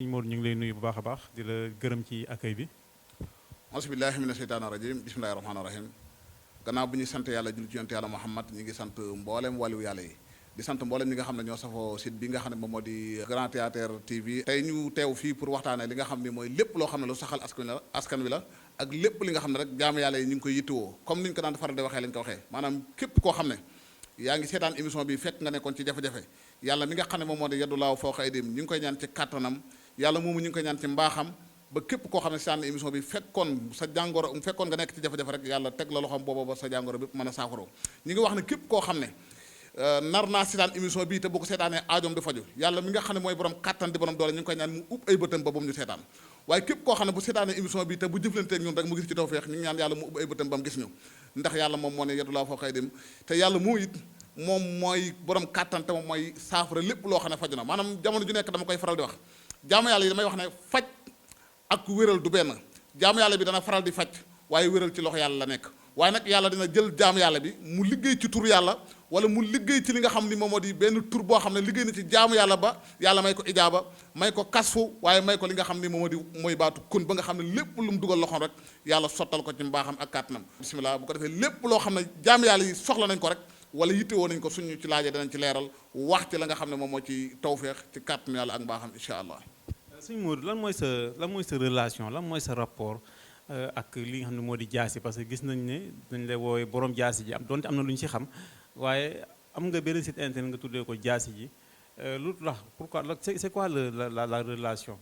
sëñ Modou ñu ngi lay nuyu bu baax a baax di la gërëm ci accueil bi. auzubillahi mina sheytaani rajim bismillahi rahmaani rahim gannaaw bu ñuy sant yàlla julli ci yonent yàlla Muhammad ñi ngi sant mboolem wàllu yàlla yi di sant mboolem ñi nga xam ne ñoo safoo site bi nga xam ne moom moo di Grand Théâtre TV. tey ñu teew fii pour waxtaanee li nga xam ne mooy lépp loo xam ne lu saxal askan wi la ak lépp li nga xam ne rek jaamu yàlla yi ñu ngi koy yittewoo comme ni ñu ko daan faral di waxee lañ ko waxee maanaam képp koo xam ne yaa ngi seetaan émission bi fekk nga nekkoon ci jafe-jafe yàlla mi nga xam ne moom moo di yaddulaahu fawqa aydihim ñu ngi koy ñaan ci kàttanam yàlla moomu ñu ngi koy ñaan ci mbaaxam ba képp koo xam ne seetaan émission bi fekkoon sa jàngoro fekkoon nga nekk ci jafe-jafe rek yàlla teg la loxoom booba ba sa jàngoro bépp mën a saafaro ñu ngi wax ne képp koo xam ne nar naa seetaan émission bii te bu ko seetaanee aajoom du faju yàlla mi nga xam ne mooy borom kàttan di borom doole ñu ngi koy ñaan mu ub ay bëtam ba bu mu ñu seetaan waaye képp koo xam ne bu seetaanee émission bi te bu jëflanteeg ñun rek mu gis ci tawfeex ñu ngi ñaan yàlla mu ub ay bëtam ba mu gis ñu ndax yàlla moom moo ne yaddulaahu fawqa aydihim te yàlla moo it moom mooy borom kàttan te moom mooy saafara lépp loo xam ne faju na maanaam jamono ju nekk dama koy faral di wax jaamu yàlla yi damay wax ne faj ak wéral du benn jaamu yàlla bi dana faral di faj waaye wéral ci loxo yàlla la nekk waaye nag yàlla dina jël jaamu yàlla bi mu liggéey ci tur yàlla wala mu liggéey ci li nga xam ni moom moo di benn tur boo xam ne liggéey na ci jaamu yàlla ba yàlla may ko ijaaba may ko kasfu waaye may ko li nga xam ni moom moo di mooy baatu kun ba nga xam ne lépp lu mu dugal loxoom rek yàlla sottal ko ci mbaaxam ak kàttanam bisimilah bu ko defee lépp loo xam ne jaamu yàlla yi soxla nañ ko rek wala yittewoo nañ ko suñu ci laajee danañ ci leeral wax ci la nga xam ne moom moo ci tawfeex ci kàttanu yàlla ak mbaaxam incha allah. sëñ Modou lan mooy sa relation lan mooy sa rapport ak li nga xam ne moo di jaasi parce que gis nañ ne dañ lay woowee borom jaasi ji am donte am na lu ñu ci xam waaye am nga benn site internet nga tuddee ko jaasi ji lu tax pourquoi c'est quoi la relation.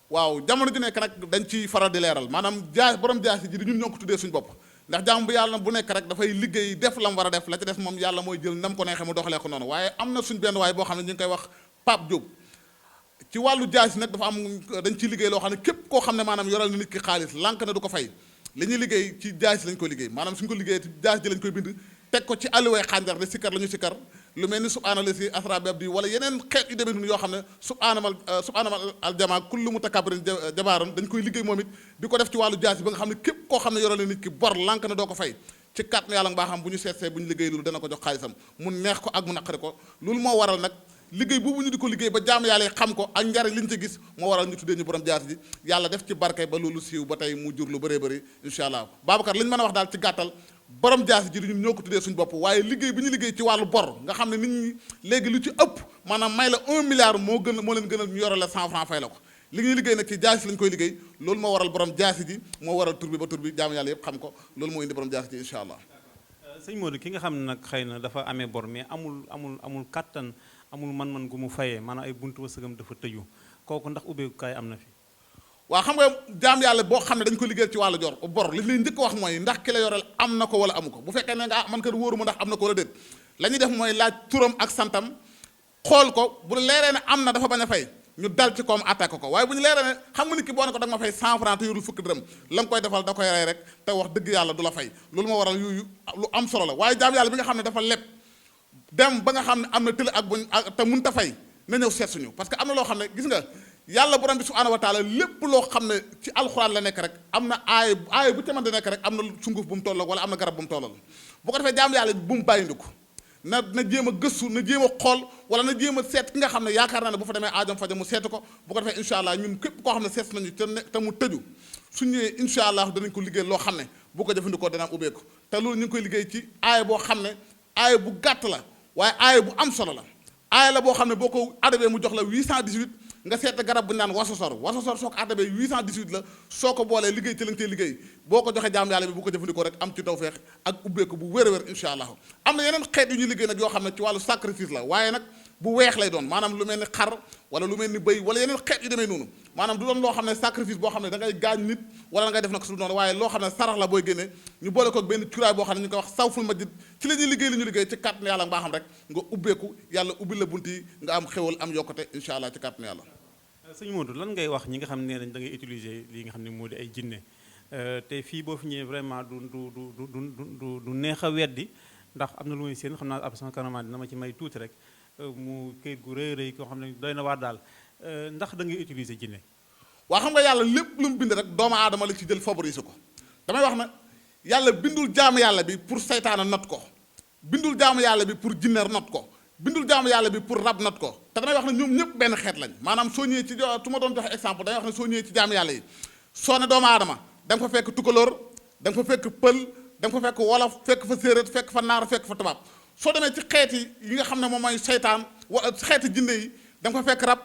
waaw jamono ju nekk nag dañ ci faral di leeral maanaam borom jaasi ji di ñun ñoo ko tuddee suñu bopp ndax jaam bu yàlla bu nekk rek dafay liggéey def la mu war a def la ci def moom yàlla mooy jël ndam ko neexee mu doxalee ko noonu waaye am na suñ benn waay boo xam ne ñu ngi koy wax Pape Diop ci wàllu jaasi nag dafa am dañ ciy liggéey loo xam ne képp koo xam ne maanaam yoral na nit ki xaalis lànk na du ko fay li ñuy liggéey ci jaasi lañ koy liggéey maanaam suñ ko liggéey ci jaasi ji lañ koy bind teg ko ci alluwee xànjar de sikkar la ñu sikkar lu mel ni subhaana si asra bi abdi wala yeneen xeet yu demee noonu yoo xam ne subhaanamal aljamaa kullu mutakabbirin jabaaran dañ koy liggéey moom it di ko def ci wàllu jaasi ba nga xam ne képp koo xam ne yoral na nit ki bor lànk na doo ko fay ci kat yàlla nga xam bu ñu seetsee bu ñu liggéey loolu dana ko jox xaalisam mu neex ko ak mu naqari ko loolu moo waral nag liggéey boobu ñu di ko liggéey ba jaamu yàlla xam ko ak njariñ liñ ci gis moo waral ñu tuddee ñu borom jaasi ji yàlla def ci barke ba loolu siiw ba tey mu jur lu bëree bëri incha allah Babacar li ñu mën a wax daal ci gàttal borom jaasi ji ñun ñoo ko tuddee suñu bopp waaye liggéey bi ñu liggéey ci wàllu bor nga xam ne nit ñi léegi lu ci ëpp maanaam may la 1 milliard moo leen gënal ñu yore la 100 francs fay la ko li ñuy liggéey nag ci jaasi lañ koy liggéey loolu moo waral borom jaasi ji moo waral tur bi ba tur bi jaamu yàlla yëpp xam ko loolu moo indi borom jaasi ji incha allah. sëñ Modou ki nga xam ne nag xëy na dafa amee bor mais amul kattan amul man-man gu mu fayee maanaam ay buntu wërsëgam dafa tëju kooku ndax ubbeekukaay am na fi. waaw xam nga jaam yàlla boo xam ne dañ ko liggéey ci wàllu bor li leen njëkk wax mooy ndax ki la yoreel am na ko wala amu ko bu fekkee ne nga man kat wóoruma ndax am na ko wala déet la ñuy def mooy laaj turam ak santam xool ko bu leeree ne am na dafa bañ a fay ñu dal ci koom attaqué ko waaye bu ñu leeree ne xam nga nit ki boo ne ko da nga ma fay 100 francs te yorul fukki dërëm la nga koy defal da koy rey rek te wax dëgg yàlla du la fay loolu moo waral yooyu lu am solo la waaye jaam yàlla bi nga xam ne dafa leb dem ba nga xam ne am na tële ak buñ te mun ta fay na ñëw seet suñu parce que am na loo xam ne gis nga yàlla borom bi subhaanahu wa taala lépp loo xam ne ci alxuraan la nekk rek am na aaya bu ca mën di nekk rek am na sunguf bu mu tolloo wala am na garab bu mu tolloo bu ko defee jaam yàlla bi bu mu bàyyi ndiku na jéem a gëstu na jéem a xool wala na jéem a seet ki nga xam ne yaakaar naa ne bu fa demee aajam faja mu seetu ko bu ko defee incha allah ñun képp koo xam ne seet nañu te mu tëju su ñëwee incha allah danañ ko liggéey loo xam ne bu ko jëfandikoo dana am ubbeeku te loolu ñu ngi koy liggéey ci aaya boo xam ne aaya bu gàtt la waaye aaya bu am solo la aaya la boo xam ne boo ko adabee mu jox la 818 nga seet garab bu ñu naan wasosor soo ko adabee 818 la soo ko boolee liggéey ci lañ cey liggéey boo ko joxee jaam yàlla bi bu ko jëfandikoo rek am ci tawfeex ak ubbeeku bu wér a wér incha allah am na yeneen xeet yu ñuy liggéey nag yoo xam ne ci wàllu sacrifice la waaye nag bu weex lay doon maanaam lu mel ni xar wala lu mel ni bëy wala yeneen xeet yu demee noonu maanaam du doon loo xam ne sacrifice boo xam ne da ngay gaañ nit wala da ngay def nag su noonu waaye loo xam ne sarax la booy génnee ñu boole ko benn cuuraay boo xam ne ñu koy wax sawful majid ci la ñuy liggéey li ñu liggéey ci kàttanu yàlla mbaa xam rek nga ubbeeku yàlla ubbil la bunt yi nga am xéwal am yokkute incha allah ci kàttanu yàlla. sëñ Modou lan ngay wax ñi nga xam ne nañ da ngay utiliser lii nga xam ne moo di ay jinne te fii boo fi ñëwee vraiment du neex a weddi ndax am na lu may seen xam naa ab sama kanamaan dina ma ci may tuuti rek mu këyit gu rëy rëy koo xam ne doy na waar daal ndax da ngay utiliser jinne waa xam nga yàlla lépp lu mu bind rek doomu aadama la ci jël favoriser ko damay wax na yàlla bindul jaamu yàlla bi pour saytaana not ko bindul jaamu yàlla bi pour jinneer not ko bindul jaamu yàlla bi pour rab not ko te damay wax ne ñoom ñëpp benn xeet lañ maanaam soo ñëwee ci su ma doon joxe exemple damay wax ne soo ñëwee ci jaamu yàlla yi soo ne doomu aadama da nga fa fekk tukulóor da nga fa fekk pël da nga fa fekk wolof fekk fa séeréer fekk fa naar fekk fa tubaab soo demee ci xeet yi nga xam ne moom mooy seytaan wala xeeti jinne yi da nga fa fekk rab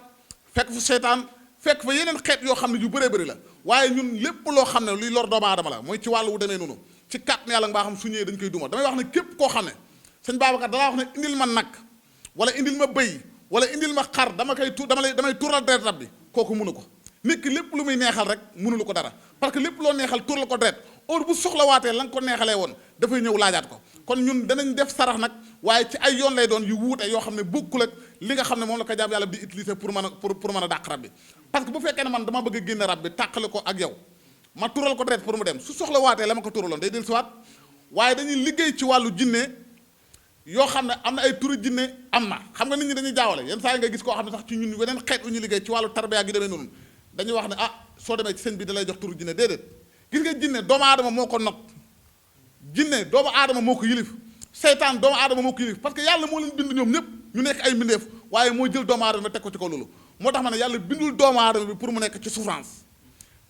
fekk fa seytaan fekk fa yeneen xeet yoo xam ne yu bëree bëri la waaye ñun lépp loo xam ne luy lor doomu aadama la mooy ci wàllu wu demee noonu ci kàttan yàlla mbaa xam su ñëwee dañ koy duma damay wax ne képp koo xam ne sëñ Babacar dalaa wax ne indil ma nag wala indil ma bëy wala indil ma xar damay tuural deret rab bi kooku mënu ko nit ki lépp lu muy neexal rek mënulu ko dara parce que lépp loo neexal tuural ko deret heure bu soxlawaatee la nga ko neexalee woon dafay ñëw laajaat ko kon ñun danañ def sarax nag waaye ci ay yoon lay doon yu wuute yoo xam ne bokkul ak li nga xam ne moom la ko jaam yàlla di utiliser pour mën a dàq rab bi parce que bu fekkee ne man dama bëgg a génne rab bi tàqale ko ak yow ma tural ko deret pour mu dem su soxlawaatee la ma ko turaloon day del siwaat waaye dañuy liggéey ci wàllu jinne yoo xam ne am na ay turu jinne am na xam nga nit ñi dañuy jaawale yenn saa yi nga gis koo xam ne sax ci ñun weneen xeet u ñu liggéey ci wàllu tarbiya gi demee noonu dañuy wax ne ah soo demee ci sëñ bi da lay jox turu jinne déedéet gis nga jinne doomu aadama moo ko not jinne doomu aadama moo ko yilif seytaan doomu aadama moo ko yilif parce que yàlla moo leen bind ñoom ñëpp ñu nekk ay mbindeef waaye moo jël doomu aadama bi teg ko ci kaw loolu moo tax ma ne yàlla bindul doomu aadama bi pour mu nekk ci souffrance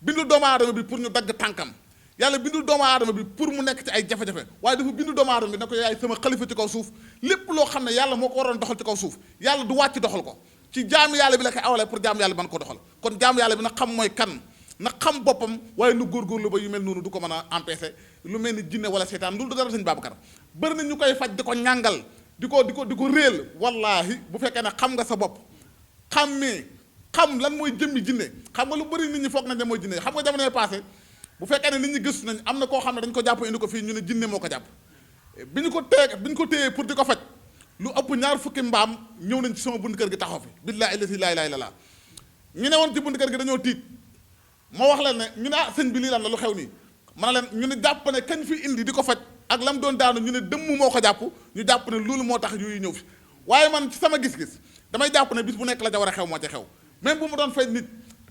bindul doomu aadama bi pour ñu dagg tànkam yàlla bindul doomu aadama bi pour mu nekk ci ay jafe-jafe waaye dafa bindu doomu aadama bi ne ko yaay sama xalifa ci kaw suuf lépp loo xam ne yàlla moo ko waroon doxal ci kaw suuf yàlla du wàcc doxal ko ci jaamu yàlla bi la koy awalee pour jaamu yàlla bi mën ko doxal kon jaamu yàlla bi na xam mooy kan na xam boppam waaye nu góorgóorlu ba yu mel noonu du ko mën a empêcher lu mel ni jinne wala seytaan loolu du dara sëñ Babacar bëri na ñu koy faj di ko ñàngal di ko réel wallaahi bu fekkee ne xam nga sa bopp xam lan mooy jëmmi jinne xam nga lu bëri nit ñi foog nañ ne mooy jinne xam nga jamonoy passé bu fekkee ne nit ñi gëstu nañ am na koo xam ne dañ ko jàpp indi ko fii ñu ne jinne moo ko jàpp bi ñu ko téyee pour di ko faj lu ëpp ñaar fukki mbaam ñëw nañ ci sama bunt kër gi taxaw fi billaahi illati laa ilaaha illallaah ñu ne woon ci bunt kër gi dañoo tiit ma wax leen ne ñu ne ah sëñ bi lii lan la lu xew nii ma ne leen ñu ne jàpp ne kañ fi indi di ko faj ak lam doon daanu ñu ne dëmm moo ko jàpp ñu jàpp ne loolu moo tax yooyu ñëw fi waaye man ci sama gis-gis damay jàpp ne bis bu nekk la ca war a xew moo ca xew même bu ma doon fay nit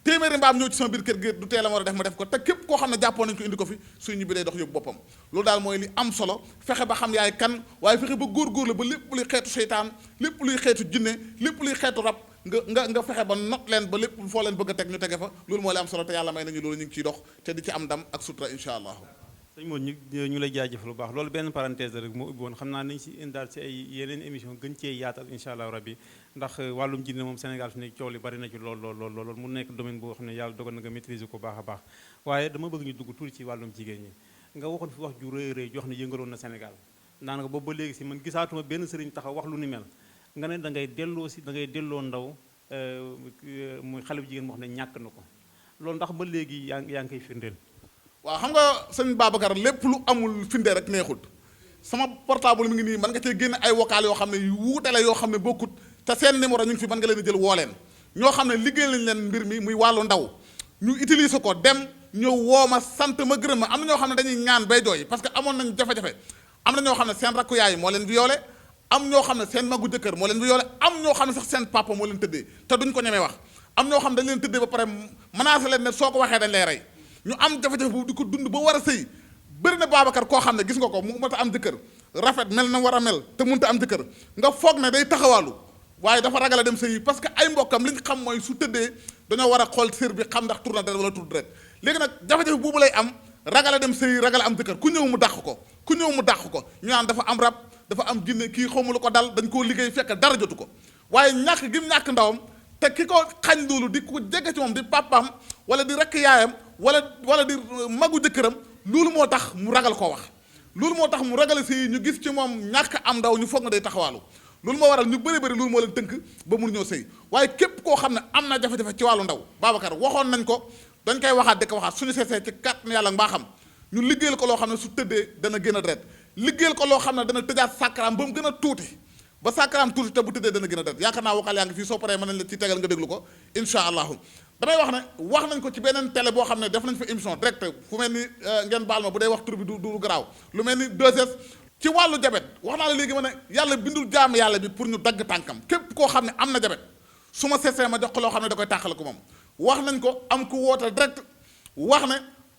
téeméeri mbaam ñëw ci sama biir kër gi du teel a war a def ma def ko te képp koo xam ne jàppoon nañ ko indi ko fi suy ñibbi day dox yóbbu boppam loolu daal mooy li am solo fexe ba xam yaay kan waaye fexe ba góorgóorlu ba lépp luy xeetu seytaan lépp luy xeetu jinne lépp luy xeetu rab nga fexe ba not leen ba lépp foo leen bëgg a teg ñu tege fa loolu mooy li am solo te yàlla may nañu loolu ñu ngi ciy dox te di ci am ndam ak sutura insha allah. sëñ Modou ñu lay jaajëfal lu baax loolu benn parenthèse rek moo ubbi woon xam naa nañ si indaal si ay yeneen émission gën cee yaatal insha allah rabbi ndax wàllum jinne moom Sénégal fi nekk coow li bari na ci lool mu nekk domaine boo xam ne yàlla dogal na nga maîtriser ko baax a baax waaye dama bëgg ñu dugg tuuti ci wàllum jigéen ñi nga waxoon fi wax ju rëy rëy joo xam ne yëngaloon na Sénégal daanaka boobu ba léegi si man gisaatuma benn sëriñ taxaw wax lu ni mel nga ne da ngay delloo ndaw muy xale bu jigéen moo xam ne ñàkk na ko loolu ndax ba léegi yaa ngi koy firndeel. waaw xam nga sëñ Babacar lépp lu amul firnde rek neexut sama portable mi ngi nii mën nga cee génne ay vocal yoo xam ne yu wuute la yoo xam ne bokkut te seen numéro ñu ngi fi mën nga leen a jël woo leen ñoo xam ne liggéey lañ leen mbir mi muy wàllu ndaw ñu utiliser ko dem ñëw woo ma sant ma gërëm ma am na ñoo xam ne dañuy ñaan bay jooy parce que amoon nañ jafe-jafe am na ñoo xam ne seen rakku yaay moo leen violé am ñoo xam ne seen magu jëkkër moo leen violé am ñoo xam ne sax seen papa moo leen tëddee te duñ ko ñemee wax am ñoo xam ne dañ leen tëddee ba pare menacé leen ne soo ko waxee dañ lay rey ñu am jafe-jafe boobu di ko dund ba war a sëy bëri na Babacar koo xam ne gis nga ko mu mat a am jëkkër rafet mel na war a mel te mënut a am jëkkër nga foog ne day taxawaalu waaye dafa ragal a dem sëy parce que ay mbokkam li ñu xam mooy su tëddee dañoo war a xool sër bi xam ndax tur na deret wala tur deret léegi nag jafe-jafe boobu lay am ragal a dem sëy ragal a am jëkkër ku ñëw mu dàq ko ñu naan dafa am rab dafa am jinne kii xawma lu ko dal dañ koo liggéey fekk dara jotu ko waaye ñàkk gi mu ñàkk ndawam te ki ko xañ loolu di ko jege ci moom di papaam wala di rakk yaayam wala di magu jëkkëram loolu moo tax mu ragal koo wax loolu moo tax mu ragal sëy ñu gis ci moom ñàkk am ndaw ñu foog na day taxawaalu loolu moo waral ñu bëri loolu moo leen tënk ba mun ñoo sëy waaye képp koo xam ne am na jafe-jafe ci wàllu ndaw Babacar waxoon nañ ko dañ koy waxaat di ko waxaat suñu seesee ci kàttan yàlla mbaa xam ñu liggéeyal ko loo xam ne su tëddee dana gën a deret liggéeyal ko loo xam ne dana tëjaat sàkkaraam ba mu gën a tuuti ba sàkkaraam tuuti te bu tëddee dana gën a deret yaakaar naa waxal yaa ngi fii soo paree mën nañ la ci tegal nga déglu ko insha allahu damay wax ne wax nañ ko ci beneen télé boo xam ne def nañ fa émission direct fu mel ni ngeen baal ma bu dee wax tur bi du garaaw lu mel ni 2S ci wàllu jabet wax naa la léegi ma ne yàlla bindul jaam yàlla bi pour ñu dagg tànkam képp koo xam ne am na jabet su ma seesee ma jox ko loo xam ne da koy tàqale ko moom wax nañ ko am ku woote direct wax ne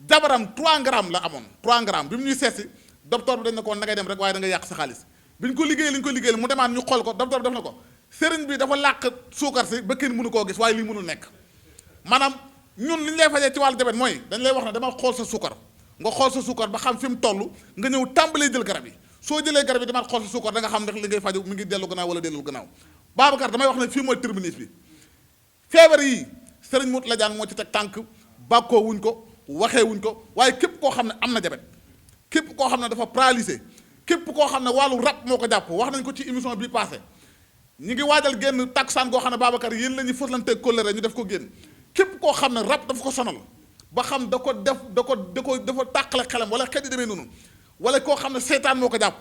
jabaram 3 grammes la amoon 3 grammes bi mu ñuy seesi docteur bi dañ ne ko na ngay dem rek waaye da ngay yàq sa xaalis bi ñu ko liggéey li ñu ko liggéey mu demaat ñu xool ko docteur def na ko sëriñ bi dafa làq suukar si ba kenn mënu koo gis waaye lii mënul nekk maanaam ñun li ñu lay fajee ci wàllu jabet mooy dañ lay wax ne dama xool sa suukar nga xool sa suukar ba xam fi mu toll nga ñëw tàmbalee jël garab yi soo jëlee garab yi dama xool sa suukar da nga xam ndax li ngay faju mi ngi dellu gannaaw wala dellul gannaaw Babacar damay wax ne fii mooy terminus bi feebar yi sëriñ Mut Ladiane moo ci teg tànk bàkkoo wuñ ko waxee wuñ ko waaye képp koo xam ne am na jabet képp koo xam ne dafa paralysé képp koo xam ne wàllu rab moo ko jàpp wax nañ ko ci émission bii passé ñi ngi waajal génn takkusaan goo xam ne Babacar yéen la ñuy fëslante kóllëre ñu def ko génn képp koo xam ne rab dafa ko sonal ba xam dafa tàqale xelam wala xet yi demee noonu wala koo xam ne seytaan moo ko jàpp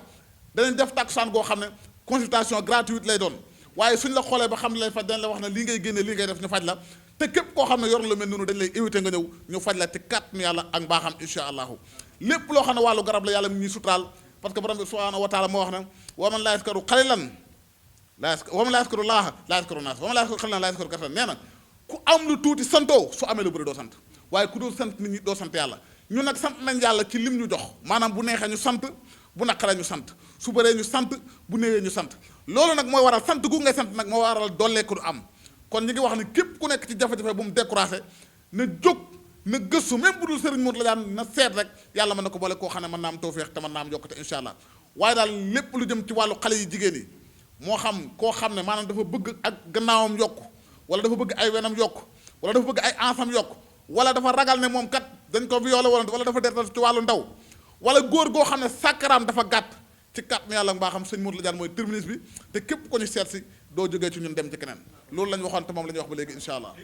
danañ def takkusaan goo xam ne consultation gratuite lay doon waaye suñ la xoolee ba xam ne lay faj dañ la wax ne lii ngay génne lii ngay def ñu faj la te képp koo xam ne yor lu mel noonu dañ lay éviter nga ñëw ñu faj la te kàttanu yàlla ak mbaaxam insha allahu lépp loo xam ne wàllu garab la yàlla mi ñuy suturaal parce que borom bi subhanahu wa taala moo wax ne wa man laa yaskaru xalilan wa man laa yaskaru laaha laa yaskaru naas wa man laa yaskaru xalilan laa yaskaru kasiran nee na ku am lu tuuti santoo su amee lu bëri doo sant waaye ku doo sant nit ñi doo sant yàlla ñun nag sant nañ yàlla ci lim ñu jox maanaam bu neexee ñu sant bu naqaree ñu sant su bëree ñu sant bu néewee ñu sant loolu nag mooy waral sant gu ngay sant nag moo waral dolleeku du am kon ñi ngi wax ne képp ku nekk ci jafe-jafe bu mu découragé na jóg na gëstu même bu dul sëriñ Mut Ladiane na seet rek yàlla mën na ko boole koo xam ne mën naa am tawféex te mën naa am yokkute incha allah waaye daal lépp lu jëm ci wàllu xale yi jigéen yi moo xam koo xam ne maanaam dafa bëgg ak gannaawam yokku wala dafa bëgg ay wenam yokku wala dafa bëgg ay ansam yokku wala dafa ragal ne moom kat dañ ko violé wala dafa dertal ci wàllu ndaw wala góor goo xam ne sàkkaraam dafa gàtt ci kàtt na yàlla mbaa xam sëñ Mut Ladiane mooy terminus bi te képp ko ñu seet si doo jógee ci ñun dem ci keneen loolu la ñu waxoon te moom la ñuy wax ba léegi incha allah